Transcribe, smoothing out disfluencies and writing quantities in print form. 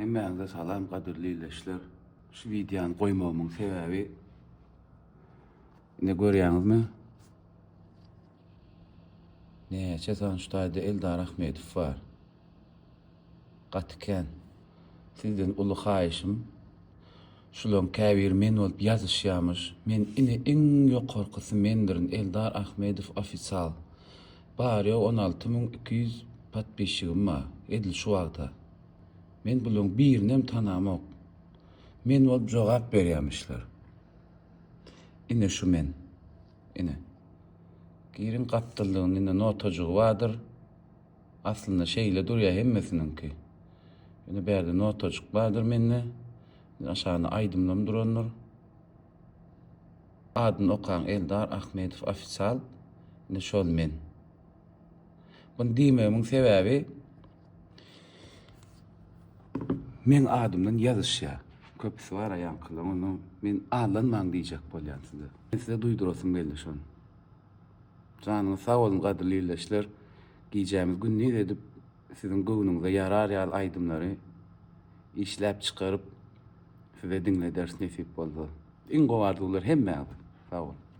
Hemmäňize salam gadyrly ildeşler. Şu wideony goýmagymyň sebäbi ine görýäňizmi? Näçe sany şu taýda Eldar Ahmedow bar. Gaty kän. Sizden uly haýyşym şulaň käbiri men bolup ýazyşýamyş. Men ine iň ýokarkysy mendirin Eldar Ahmedow ofisial. Bary ýogy 16200 podpisçigim bar edil şu wagta. Men bulaň birinem tanamok. Men bolup jogap berýämişler. Ine şu men. Ine. Giriň gapdallygynda ine notajygy bardyr. Aslynda şeýle durýar hemmesiniňki. Ine bärde notajyk bardyr mende. Aşagynda aýdymlam durandyr. Adyny okaň Eldar Ahmedow ofisial. Ine şol men. Bunu diýmegimiň sebäbi meň adymdan ýazyşýar. Köpüsi bar ýaňkylaryň onda men aldanmaň diýjek bolýan size. Men size duýdurasym geldi şony. Janyňyz sag bolsun gadyrly ildeşler. Gijämiz gündiz edip siziň göwnüňize ýarar ýaly aýdymlary işläp çykaryp size diňlederis nesip bolsa. Iň gowy arzuwlar hemmäňize. Sag boluň.